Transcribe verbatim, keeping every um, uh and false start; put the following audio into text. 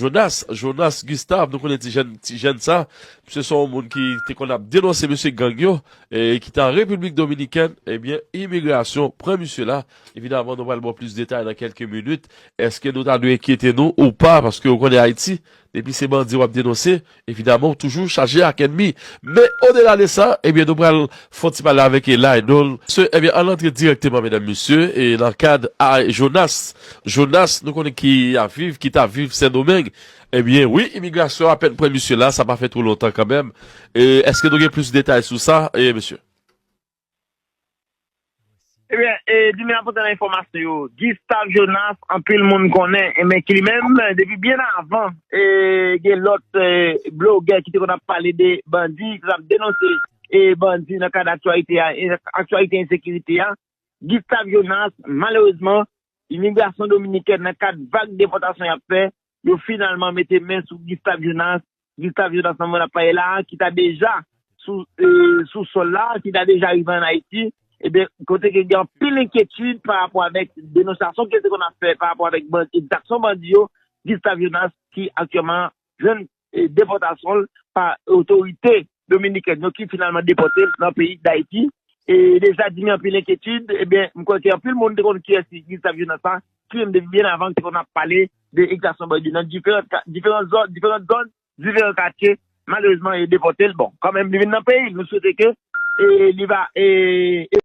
Jonas, Jonas Gustave, nou konnen ti jèn, ti jèn sa. Misye se yon moun ki te konn ap denonse mesye gang yo, e ki te an Repiblik Dominikèn. Ebyen, imigrasyon pran misye la. Evidaman, nou pral ba w plis detay nan kèlke minit. Èske nou ta dwe enkyete nou ou pa? Paske ou konnen Ayiti, depi se bandi w ap denonse, evidaman, ou toujou chaje ak ènmi. Men, odela de sa, ebyen, nou pral fè yon ti pale avèk Laydol. Se, ebyen, ann antre dirèkteman, medam, mesye, e nan kad a Jonas. Jonas, nou konnen ki ap viv, ki t ap viv Sendomeng. Ebyen, wi, imigrasyon apèn pran misye la, sa pa fè twò lontan kanmenm. E, èske nou gen plis detay sou sa, e, mesye? Ebyen, e, di men apòte nan enfòmasyon yo. Gustave Jonas, anpil moun konnen, e, men ki li menm, depi byen avan, e, gen lòt, e, blogè ki te konn ap pale de bandi, ki t ap denonse, e, bandi nan kad aktyalite a, e, aktyalite ensekirite a. Gustave Jonas, malerezman, imigrasyon dominikèn nan kad vag depòtasyon y ap fè, yo finalman mete men sou Gustave Jonas. Gustave Jonas nan moman n ap pale la a, ki ta deja sou, e, sou sòl la, ki ta deja rive ann Ayiti, ebyen, kote ke gen anpil enkyetid pa rapò avèk denonsasyon ke l te konn ap fè pa rapò avèk bandi, egzaksyon bandi yo, Gustave Jonas ki aktyèlman jwenn, e, depòtasyon l pa otorite dominikèn yo ki finalman depòte l nan peyi Dayiti. E deja di men anpil enkyetid, ebyen, m kwè ke anpil moun te konn kiyès Gustave Jonas la, ki menm depi byen avan te konn ap pale de egzaksyon bandi nan diferan ka-, diferan zòn, diferan zòn, diferan katye, malerezman, e depòte l. Bon, kanmenm, li vin nan peyi l. Nou swete ke, e, li va, e, e,